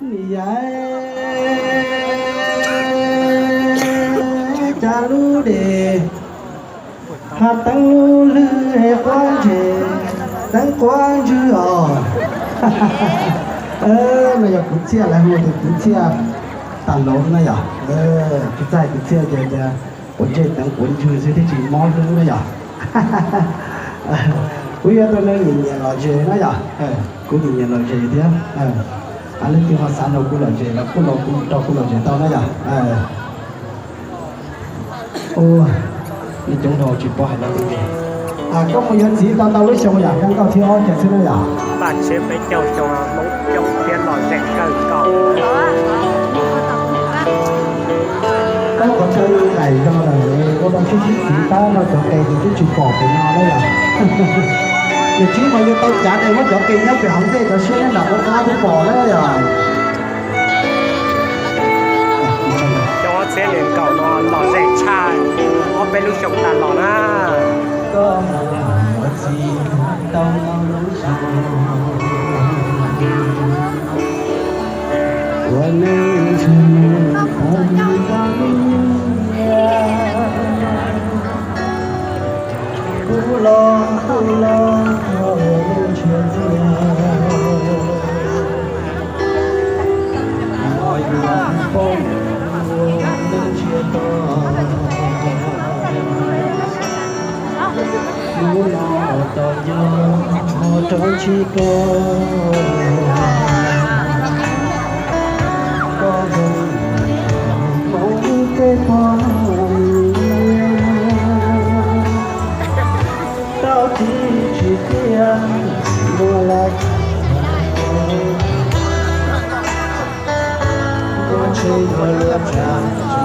Niam yau, cas lub dej ha teeb lub hlwb quab ntseg, teeb quab ntswg os. No yog kwv txhiaj, lawv hu tias kwv txhiaj tas laus na yom. Tsis txawj kwv txhiaj ces tias quav ntseg teeb quav ntswg xwb thiaj tsis mob hlwb na yom. Kuv yog tus neeg nyiam nyiam lom zem na yom, kuv nyiam nyiam lom zem thiab. Leej twg ho xav nrog kuv lom zem los kuj los kuv nrog kuv lom zem tau na yom. Ua, nej coob dhau tsis paub hais lus li. Koj mus yuav txiv tau ntau lub xyoo yom, nees nkaum thiab ob xyoo xwb na yom. Paj tsheb peb caug xyoo, Hmoob coob thiab lom zem kawg nkaus. Koj qhov chaw nqaim zog lawm, ua tau sib sib txiv tab no cov qe ces twb tsis pom pem no na yom. Yog tsis mas yuav tau cav es muab cov qe nyob pem hauv ntej cov siab nyob nram qab qab twb pom na yom. Xyoo ob txhiab nees nkaum no lom zem tshaj ob peb lub xyoo tas los na. Koj mus yuav txiv tau ntau lub xyoo, ua neej ntshe mus tau ntau lub liaj. Kuv los kuv los ua neej ntshe tuag, mos yuav poob ua neej ntshe tuag. Hnub no tos nco ho rov tsis tuaj, koj zoo Hmoob tej poj niam, tau txiv tsis tiag muaj lawm. Koj ntshe yuav luag tsa tsis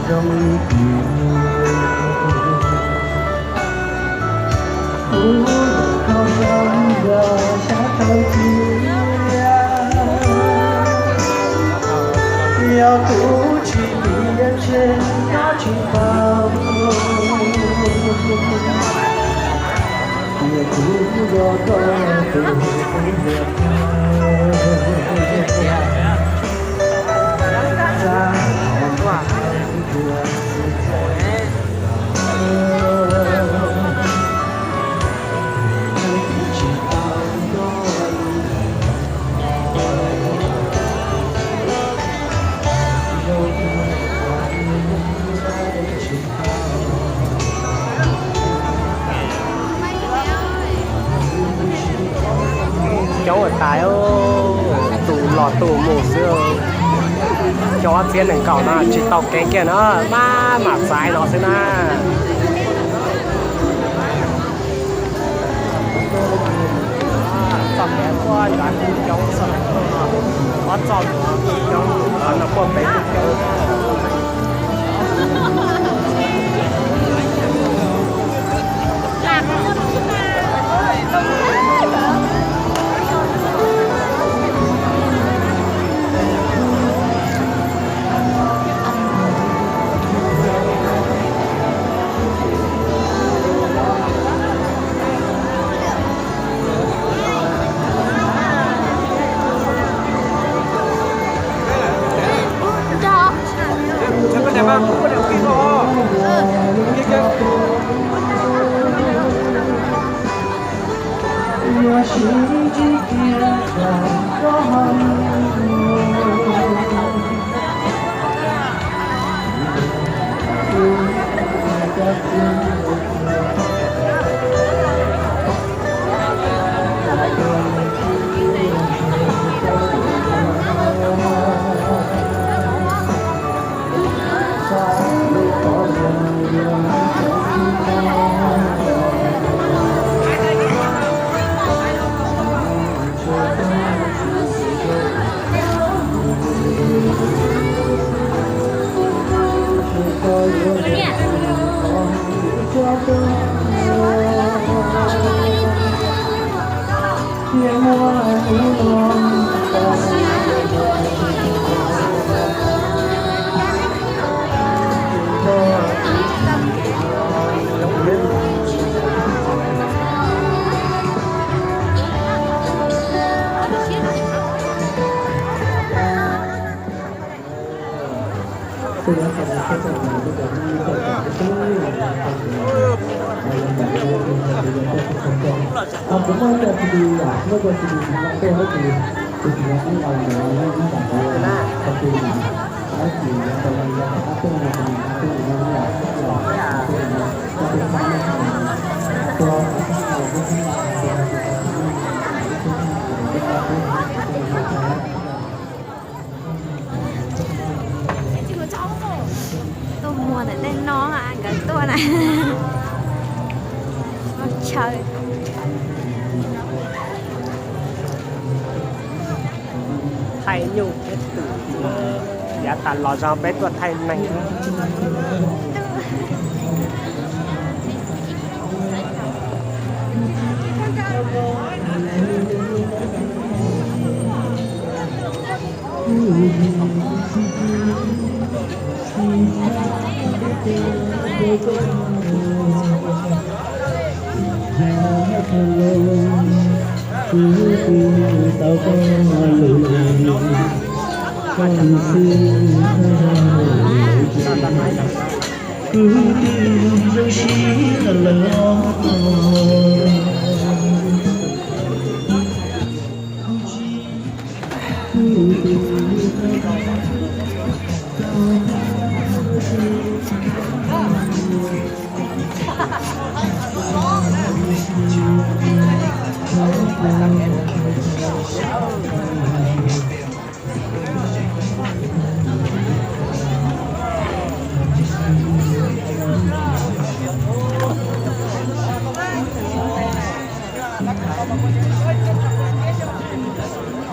zoo li kuv. Kuv kho xyov yog xyab tau tiag, yog kuv tsis tiav ntshe nyob tsis tau. Tias kuv yog koj tus phooj ywg. Coob ua tais, tus los tus mus xwb. Xyoo ob txhiab nees nkaum no tsis tau kev kiag na, maj mam xaiv no xwb na. Txoj kev puag nrad kuj coob, ob txoj kuj coob, qhov no puag pem kuj coob. Tuaj muag ntawm tej no, nkawd tuaj na. Chaw. Thaij nyuj thiab tus yav tas los zog peb tuaj thaij neeg.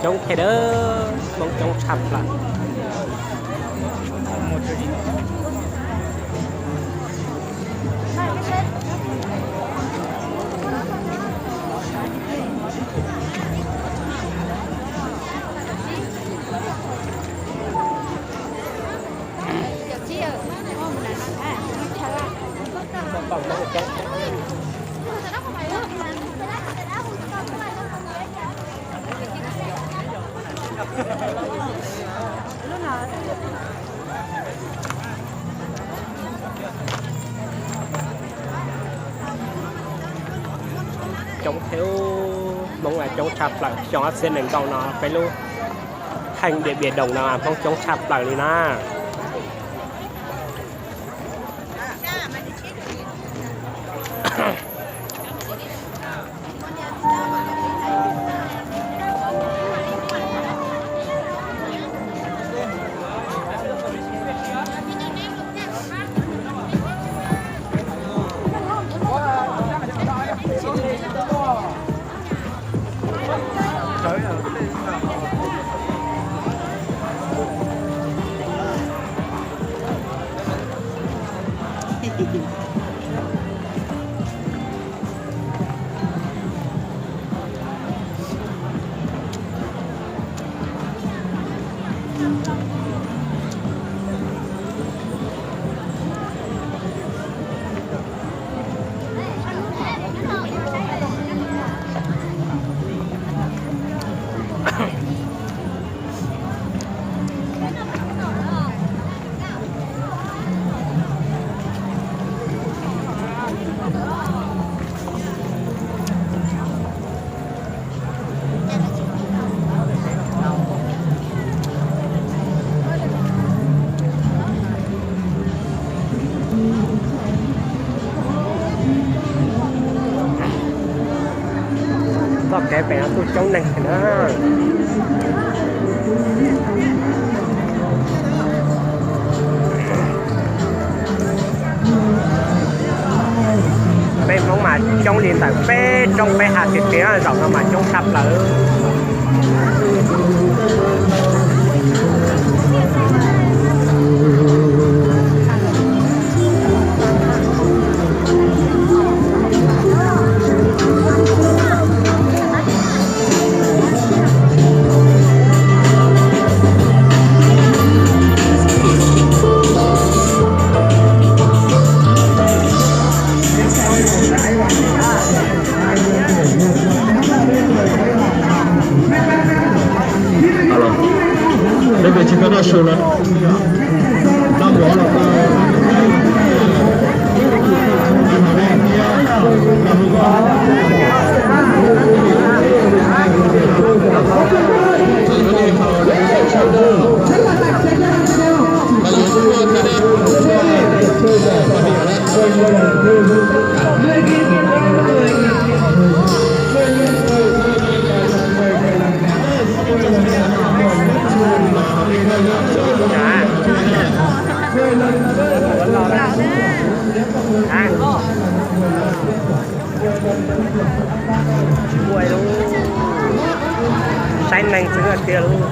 Coob thiab, Hmoob coob tshaj plaws. Coob thiab, Hmoob coob tshaj plaws. Xyoo ob txhiab nees nkaum no peb lub theej Điện Biên Đồng no Hmoob coob tshaj plaws li na. Txoj kev pem no kuj coob neeg thiab na. Peb Hmoob mas coob li ntawm peb roob peb hav tiag tiag, zaum no mas coob tshaj plaws. Peb cov tsis tau noj su los noj mov los. Saib neeg xwb tiag lauj.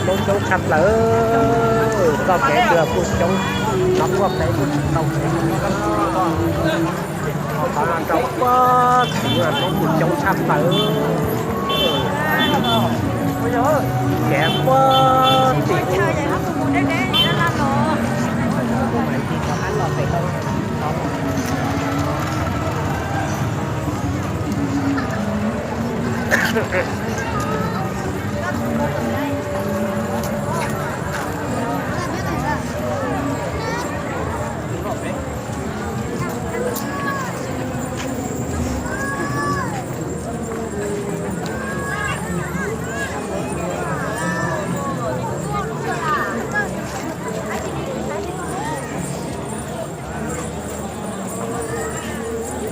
Coob coob tshaj plaws, txoj kev dua kuj coob, no puag pem tau kev, qhov no rau puag tim no kuj coob tshaj plaws, kev puag tim.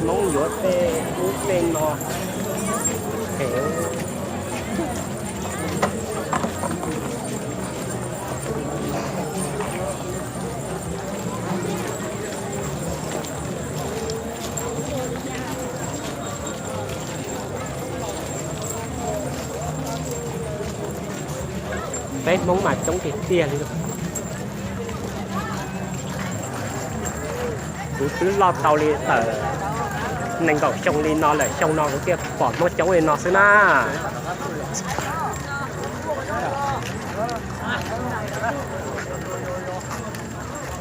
Hmoob yuav tej ub tej no. Peb Hmoob mas coob tiag tiag li. Kuv twb loj tau li tawm nees nkaum xyoo li no lawm, xyoo no kuv thiaj pom Hmoob coob li no xwb na.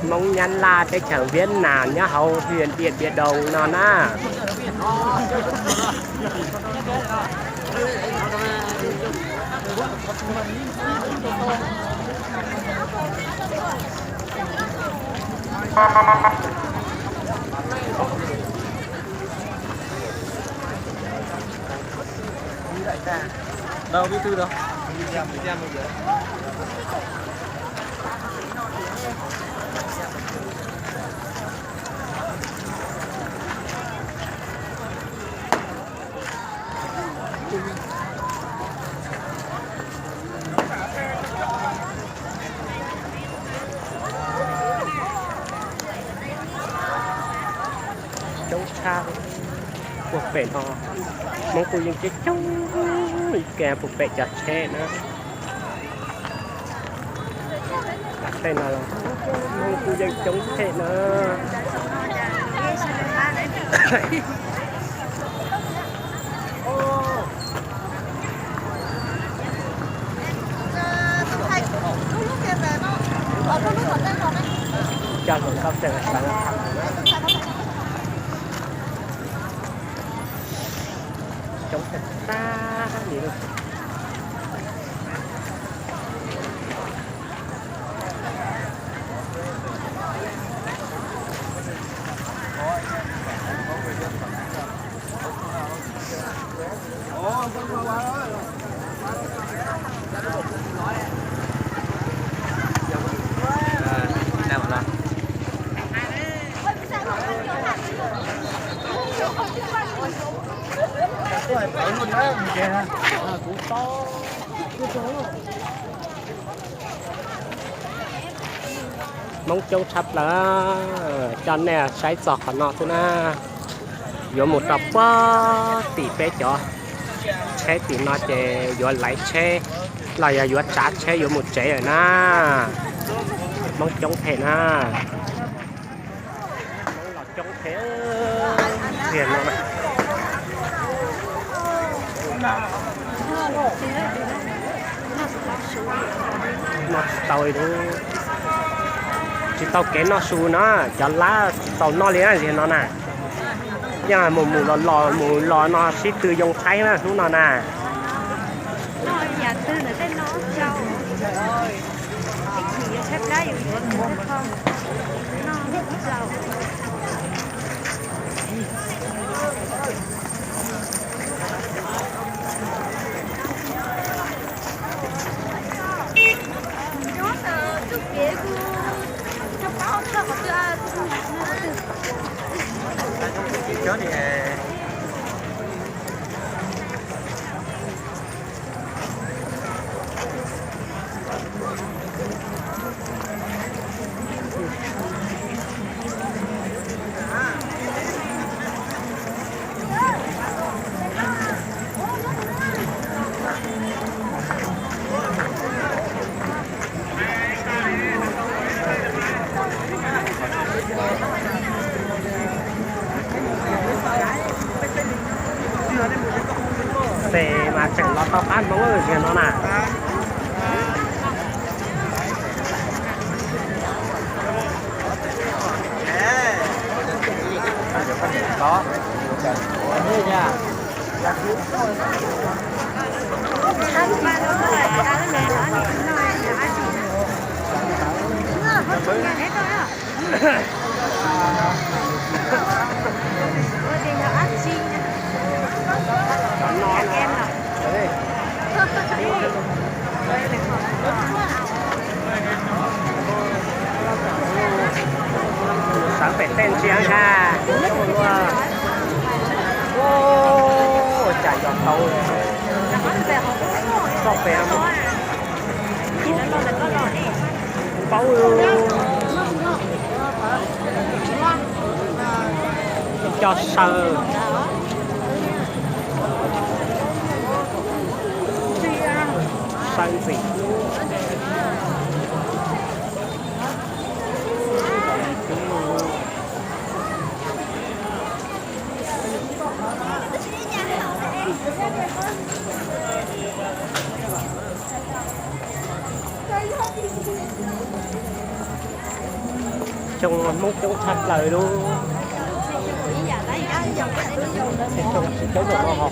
Hmoob Nyab Laj teb chaws Vietnam nyob hauv hwj Điện Biên Đông no na. Đâu, bí thư đâu? Coob tshaj. Puag pem no Hmoob kuj yeej coob coob li, puag pem cov tsheb na. Tej no Hmoob kuj yeej coob thiab na. Coj hluas nkauj tseem sawv. Coob tag tag li. Hmoob coob tshaj plaws, coj nej saib txog qhov no xwb na. Yuav mus rau puag tim peb cov tsheb tim no ces yuav laiv tsheb los yog yuav tsav tsheb yuav mus tsev lawm na. Hmoob coob phem na. Hmoob los coob phem tiag no. Noj tsis tau li, tsis tau kev noj su no, cov lab tsis tau noj li na, ziag no na. Yeej mus mus los los mus los no sib tw yoo tshaib na hnub no na. Ces mas tseem los tau qab Hmoob ziag no na. Sawv pem tej ntsia na. Ua cas yog tau txoj pem paub. Cov saw, saw ntxim. Coob, Hmoob coob tshaj plaws lub. Coob tsis coob no ho.